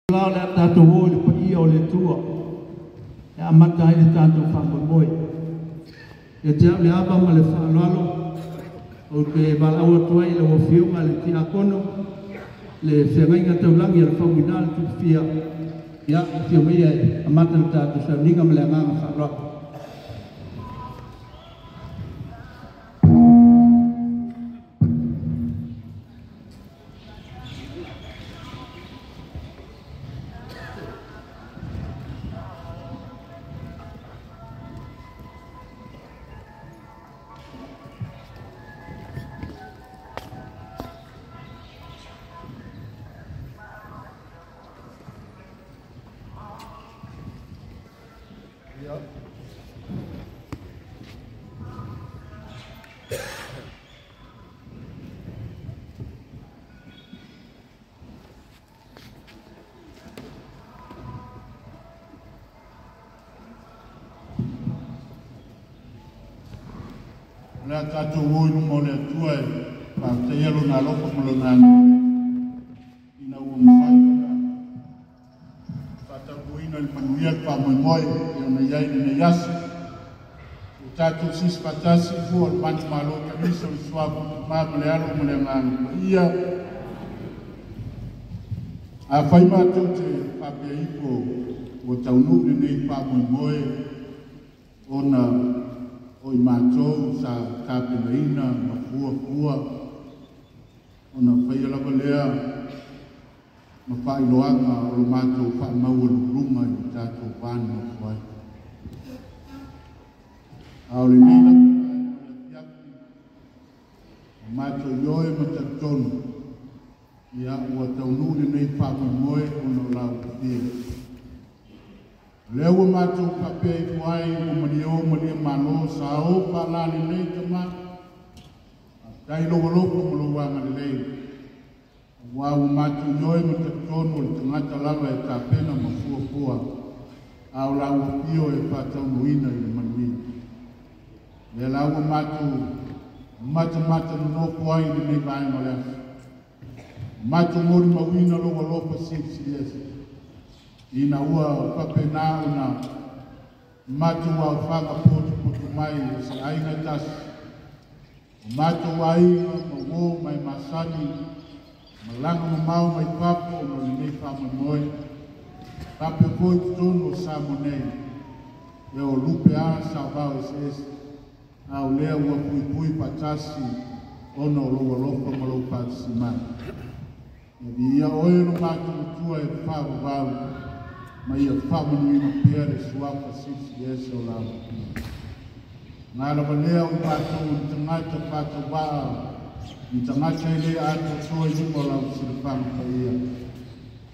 La o le a tatou o i le paia o le Atua e amata ai le tatou faamoemoe. Ia te au le ava ma le faaaloalo, ou te valaau atu ai i lau Afioga le Tiakono, le feagaiga taulagi a le Faumuina le Tupufia, ia afio maia e amata le tatou sauniga ma le agaga faaaloalo. O le a tatou o i luma o le Atua e faafetaia Lona alofa ma Lona agalelei ina ua mafai ona faataunuuina i le manuia le faamoemoe e ona i ai lenei aso. Ua tatou sisi faatasi i fua o le manumalo o Kanisa o le Suafa Tama ma le Alo ma le Agaga Paia. Afai matou te faapea ifo ua taunuu lenei faamoemoe ona o i matou sa tapenaina ma fuafua ona faia lava lea ma faailoaga o lo matou faamaualuluga i le tatou va nonofo ai. A o lenei lava vaega o le afiafi, o matou ioe ma talitonu, ia ua taunuu lenei faamoemoe ona o lau afio. O lea ua matou faapea ifo ai ua malio malie malo sa o faalalelei tama. Faafetai lou alofa ma lou agalelei. Aua ua matou ioe ma talitonu o le tagata lava e tapena ma fuafua, a o lau afio e faataunuuina i le manuia. Lea la ua matou matamata nonofo ai i lenei vaega o le aso. Matou molimauina lou alofa silisiliese, ina ua faapena ona matou aofaga potopoto mai o se aiga tasi, o matou aiga ma uo mai masani, malaga mamao mai fafo ona o lenei faamoemoe, faapea foi i totonu o Samoa nei, e o lupe a saovao eseese, a o lea ua puipui faatasi ona o lou alofa ma lou faatasi mai. Ia viia oe lo matou Matua e faavavau, ma ia faamanuina pea le suafa silisiliese o lau afio. Ngā lava lea o i matou o ni tagata faatauvaa, ni tagata e le atoatoa i luma o lau silafaga paia.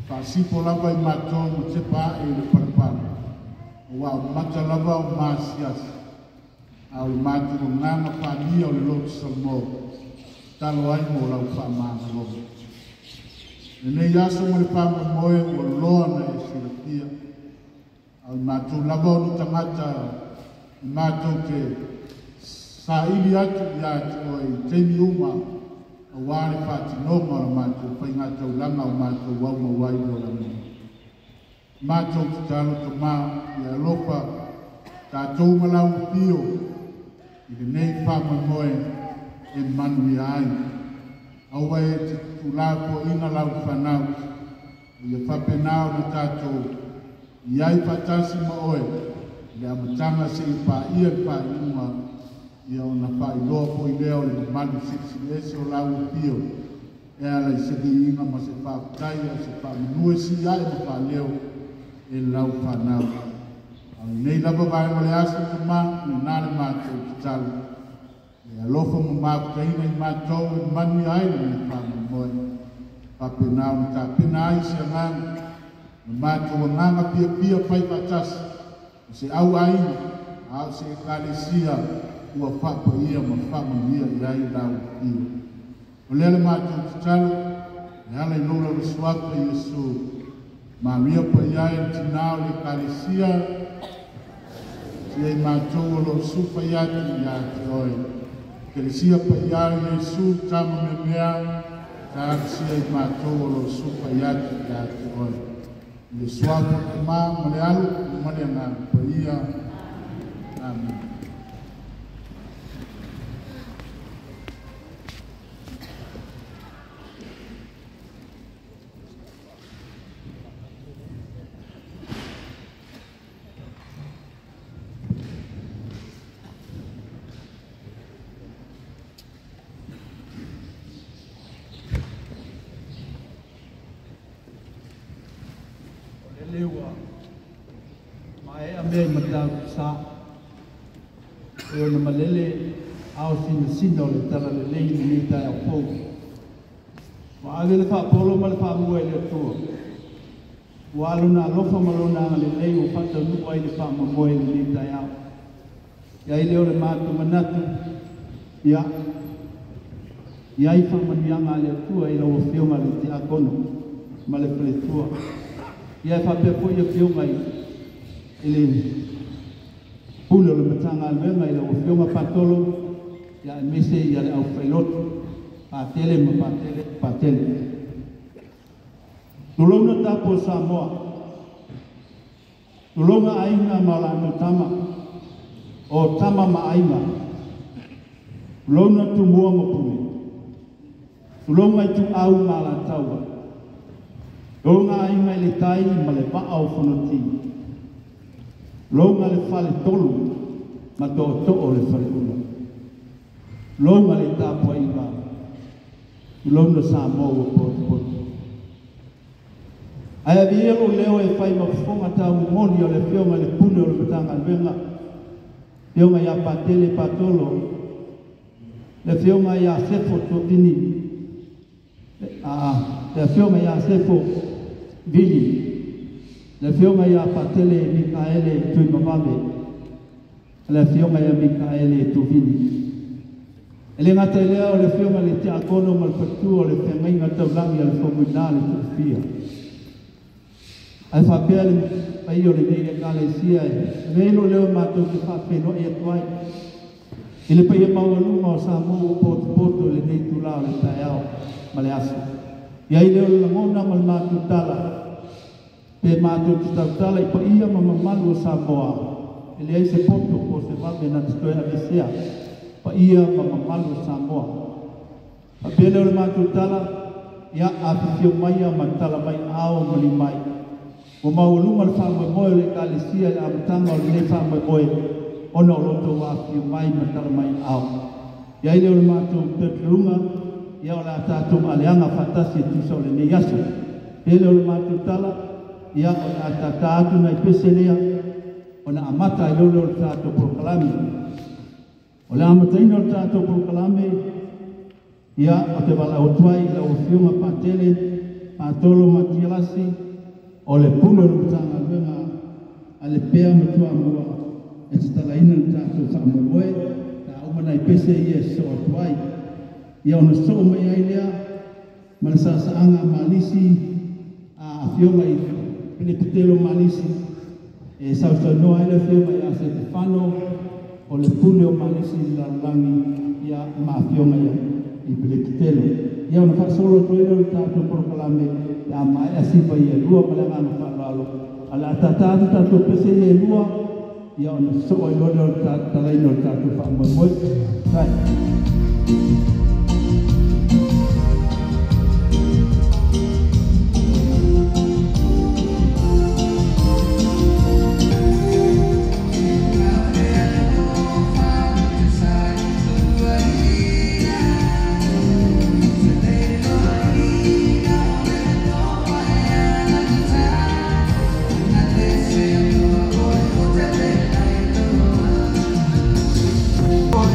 Faasipo lava i matou ma tepa ae i le palepale, aua o mata lava o maasiasi, a o le matou agaga faania o le loto Samoa, tatalo ai mo lau faamagaloga. Lenei aso ma le faamoemoe ua loa na e silafia, a o i matou lava o ni tagata i matou te saili atu ia te oe i taimi uma, aua le faatinoga o la matou faigataulaga o matou aumau ai le olaga nei. Matou tatalo tama ia alofa tatou ma lau afio i lenei faamoemoe e manuia ai. Aua e te tuulafoaiina lau fanau, ia faapena ona tatou i ai faatasi ma oe i le amataga seia paia le faaiuga, ia ona faailoa foi lea o le mamalu silisiliese o lau afio e ala i se viiga ma se faafetai a o se faamanu e sii ae ma faaleo e lau fanau. A o lenei lava vaega o le aso tama, lena le matou tatalo. E alofa ma mafutaina i matou e manuia ai lenei faamoemoe. Faapena ona tapena ai se agaga, ma matou agaga piapia fai faatasi, o se au aiga, a o se ekalesia ua faapaia ma faamanuia i ai lau afio. O lea le matou tatalo, e ala i lou lava suafa Iesu, Maria paia e le tina o le ekalesia, tia i matou o lo o sufa i atu ia te oe. Ekalesia paia o Iesu, tama meamea, talosia i matou o lo o sufa i atu ia te oe. I le suafa o le Tamā ma le Alo ma le Agaga Paia. Amen. Leua mae a mea i matau sa e ona malele ao sinasina o le tala lelei i lenei taeao fou. Ua ave le faapolo ma le faamua i le Atua. Ua alona alofa ma lona agalelei ua faataunuu ai le faamoemoe i lenei taeao. Ia ai lea o le matou manatu, ia, i ai faamanuiaga a le Atua i lau Afioga i le Tiakono ma le faletua. Ia e faapea foi afioga i le pule o le Matagaluega i lau Afioga Patolo, ia aemaise ia le aufailotu, Patele ma Patele, Patele. Tulouna tapu o Samoa, tulouna aiga ma o latou tama, o tama ma aiga, tulouna Tumua ma Pule, tulouna Ituau ma Alataua, tulouna aiga i le tai ma le vaa o Fonoti, tulouna le fale tolu ma tootoo o le faleula, tulouna le tapuaiga, tulouna Samoa ua potopoto. Ae avea lou leo e fai ma fofoga taumomoli o le Afioga i le Pule o le Matagaluega, Afioga ia Patele Patolo, le Afioga ia Sefo Tuavini, le Afioga ia Sefo Vili, le Afioga ia Patele Mikaele Tuimavave, le Afioga ia Mikaele Tuvini. E le gata i lea o le Afioga i le Tiakono ma le Faletua o le Feagaiga Taulagi a le Faumuina le Tuufia. Ae faapea le paia o lenei Ekalesia e avea ai lou leo matou te faafeiloai atu ai i le paia maualuga o Samoa ua potopoto i lenei itula o le taeao ma le aso. I ai lea o le lagona ma le matou tala, pe matou te tautala i paia ma mamalu o Samoa, e leai se poto po o se vave na te toe aveesea paia ma mamalu o Samoa. Faapea lea o le matou tala, ia afifio maia ma tala mai ao ma limai. Ua maualuga le faamoemoe o le Ekalesia i le amataga o lenei faamoemoe ona o lotou afifio mai ma tala mai ao. I ai lea o le matou talitonuga, ia o le a tatou aleaga faatasi e tusa o lenei aso. Pea lea o le matou tala, ia o le a tata atu nai pese lea, ona amata ai lea o le tatou polokalame. O le amataina o le tatou polokalame, ia o te valaau atu ai i lau Afioga Patele Patolo Matialasi, o le pule o le Matagaluega a le Pea ma Tuamua e tatalaina le tatou faamoemoe, la uma nai pese ia e sosoo atu ai. Ia ona sosoo mai ai lea ma le saasaaga Malisi a Afioga i Pelepetelo Malisi e sausaunoa ai le Afioga ia Setefano o le pule o Malisi i le lalolagi, ia ma Afioga ia i Pelepetelo. Ia ona faasolo atu ai lea o le tatou polokalame pe a maea siva ia lua ma le agaga faaaloalo. A o le a tata atu tatou pese ia e lua, ia ona sosoo ai loa lea o le tatalaina o le tatou faamoemoe. Sai. Oh,